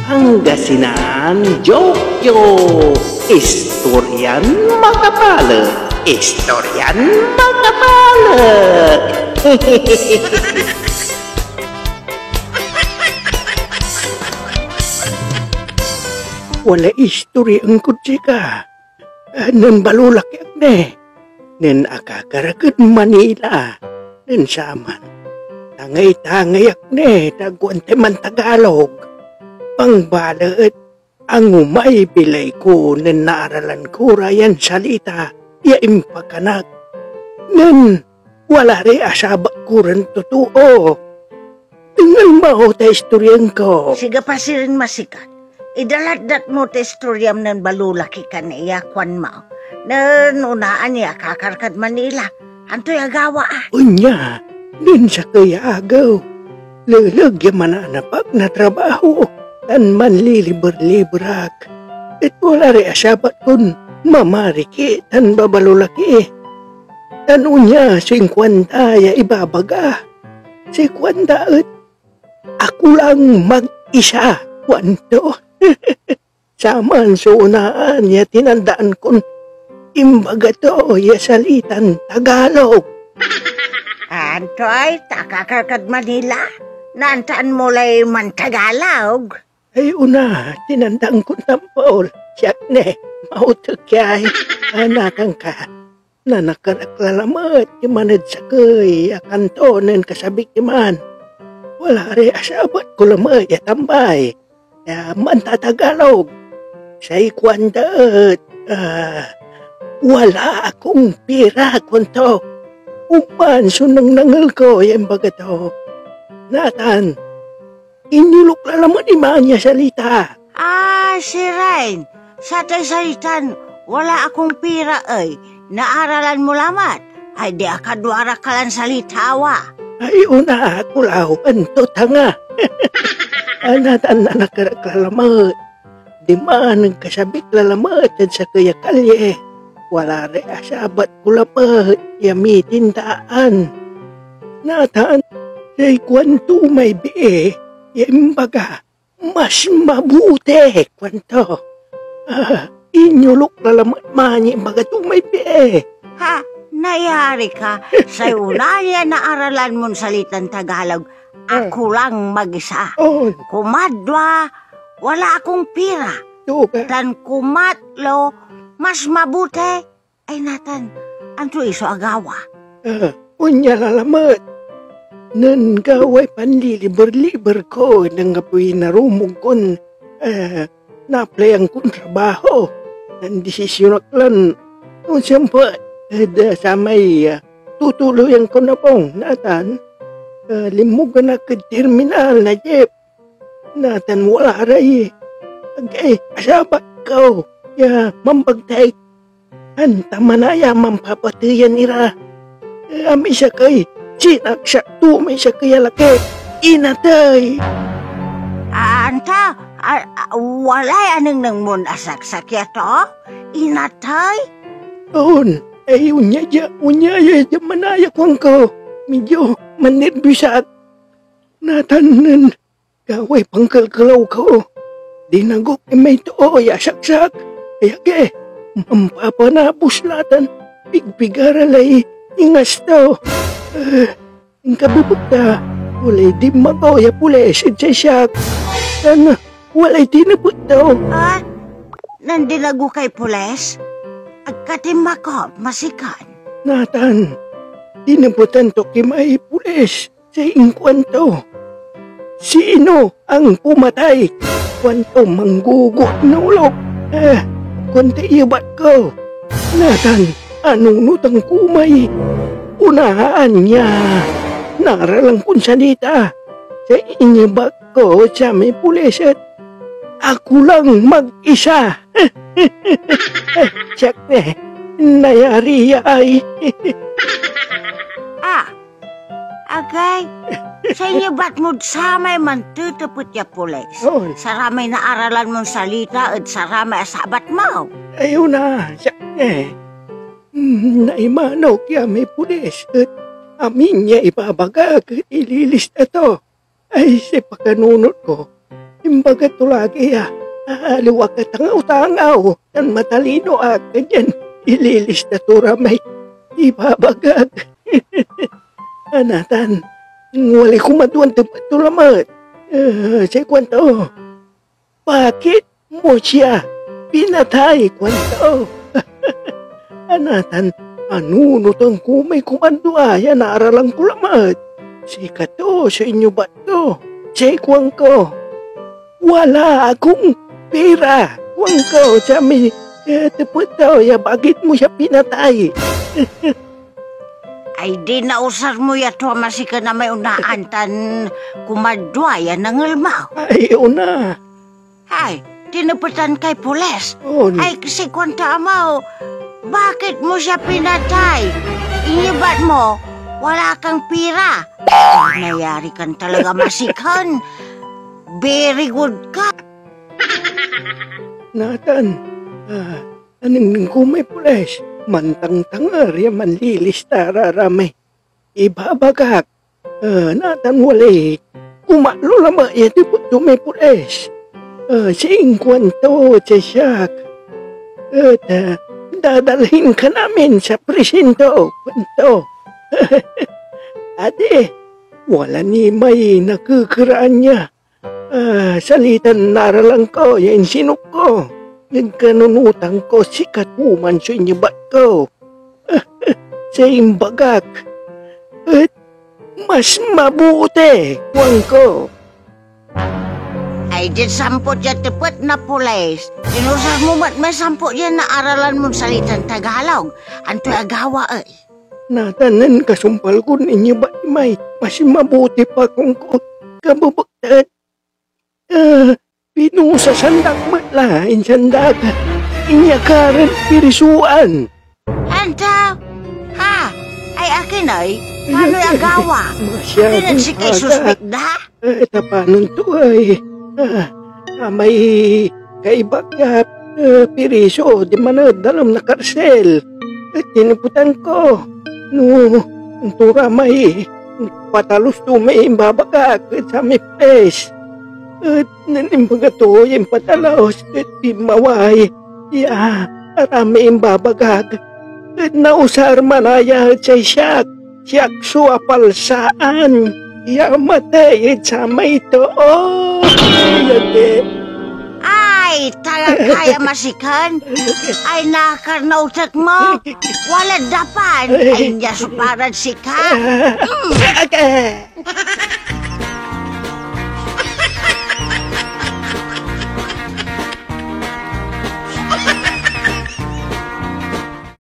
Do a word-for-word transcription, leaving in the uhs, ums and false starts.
Pangasinan Joke Joke. Istoryan makapalek. Istoryan makapalek. Walay istorya angkod sika. Nen balolaki ak ni, nen akakar ak ed Manila, nen saman, tangay-tangay ak ni, ta agko anti mantagalog. Bangbalet, angomay bilay ko nen naaralan ko ra yan salita ya impakanak. Nen wala ray asabat ko ran totoo. Dengel mo ta istoryan ko. Siga pa sirin masikat. Idalatdat mo ta istoryam nen balolaki ka ni ya kuan mo, nen onaan ya akakar kad Manila. Antoy agawa, a? Onya, nen sakey ya agew, leleg ya manaanap ak na trabaho tan manliliber-liber ak. Et wala ray asabat kon mamarikit tan babalolaki. Tan onya so inkuan da ya ibabaga. Say kuanda et, "Ako lang mag-isa," kuanto. Saman so onaan ya tinandaan kon imbaga to ya salitan Tagalog. Antoy, ta akakar kad Manila? Naantaan mo lay mantagalog? Ay, ona, tinandaan kon tampol. Siak ni, maotek yay. Anatan ka. Nanakar ak la lamet diman ed sakey a kanto nen kasabik diman. Wala ray asabat ko lamet ya tambay ya mantatagalog. Say kuanda et, ah, "Wala akong pira," kuanto. Oman so nangnangel ko ya imbaga to. Natan, inyolok la lamet iman ya salita. Ah, sirin, satay salitan "Wala akong pira" ey, naaralan mo lamet? Ay di akaduara ka lan salita awa. Ay, ona, akulaw, anto tanga? Anatan nanakar ak la lamet. Diman nen kasabik la lamet ed sakey a kalye. Wala ray asabat ko lamet ya mitindaan. Natan, say kuanto may bii ya imbaga, "Mas mabuti," kuanto. Ah, inyolok la lamet man ya imbaga to may bii. Ha, nayari ka, say onaan ya naaralan mon salitan Tagalog, "Ako lang mag-isa." Oh. Kumadwa, "Wala akong pira." Tan kumatlo, "Mas mabuti." Ay natan, antoy so agawa? Ah, onya la lamet. Nen gaway panliliber-liber ko nen anggapoy narumog kon, ah, naaplayan kon trabaho. Nandisisyon ak lan onsiampet ed, ah, samay, ah, tutuloyan kon abung. Natan, ah, linmogan ak ed terminal na jeep. Natan wala ray agay asabat ko ya mambagtay. Anta manaya mampapateyan ira. Amay sakey, sinaksak to may sakey a laki. Inatey! Anta, a, a, walay anengneng mon asaksak ya to? Inatey? On, ay onya dia, onya ya dia manaya kuanko. Medyo manerbios ak. Natan nen gaway pankelkelaw ko, dinagok imay too ya asaksak. Ay agi, mampapanabos la tan pigpigara lay ingas to. Ah, inkabebek ta, walay dinmago ya pulis ed say siak, tan walay tinepet to. Ah, nandinago kay pulis? Agka tinmakop, masikan. Natan, tinepetan to kimay pulis. Say inkuanto, "Sino ang pumatay?" kuanto manggugot na olok. Eh, kuanto ibat ko, natan, anunotan ko may onaan ya naaralan kon salita. Say inyebat ko samay pulis et, "Ako lang mag-isa." Siak ni, nayari ya ay. Ah, Agay, say inyebat mod samay mantetepet ya pulis. Oy. Saramay naaralan mon salita ed saramay asabat mo. Ay, ona, siak ni. Mm, naimanok ya may pulis et amin ya ibabagak et ililista to. Ay, say pakanunot ko. Imbaga to lagi a aliwa ka tangaw-tangaw tan matalino ak, kanyan ililista to ra may ibabagak. A natan, walay kumaduan tepet to lamet. Eh, say kuanto, "Bakit mo siya pinatay?" kuanto. A natan, anunotan ko may kumadua ya naaralan ko lamet. "Sikato so inyebat to." Say kuanko, "Wala akong pira," kuanko, samay, eh, tepet to ya, "Bakit mo siya pinatay?" Ay di nausar mo ya tua masiken a may onaan tan kumadua ya nangelma. Ay, ona. Ay, tinepetan kay pulis. On. Ay, kasi kuanto, "Amaw, bakit mo siya pinatay? Inyebat mo, wala kang pira. Nayari kan talaga masiken. Very good ka." Natan, ah, anengneng ko may pulis, mantangtanger ya manlilista ra ra may ibabagak. Ah, natan walay kumatlo lamet ya tepet to may pulis. Ah, say inkuanto ed siak et, ah, "Dadalhin ka namin sa presinto," kuanto. Adi, wala ni may nakekeraan ya ah, salitan naralan ko ya insinop ko ed kanunotan ko, "Sikato man so inyebat ko." Say imbagak et, "Mas mabuti," kuanko. Ay diad sampot ya tepet na pulis, inusar mo met may sampot ya naaralan mon salitan Tagalog. Antoy agawa ey? Natan nen kasumpal kon inyebat imay "Mas mabuti pa," kuanko, kabebektan. Ah, pinusasan da ak met la, insan da ak inyakar ed prisuan. Anta? Ha? Ay, akin ey? Panoy agawa? Masyadong Pinagsikay aga. Suspek da? Eh, ta panon to ey? Ah, amay kaibak ya, eh, piriso, diman ed dalem na karsel. Eh, tinepetan ko no anto ra may patalus to may imbabagak ed samay pulis. Et nen imbaga to ya impatalus et pinmaway ya saramay imbabagak, et nausar manaya ed say siak, siak so apalsaan ya amatey ed samay too. Lagi. Ay, talaga ya masiken? Ay, nakar na utek mo? Walad dapan? Ay, nia so parad sika? Mm.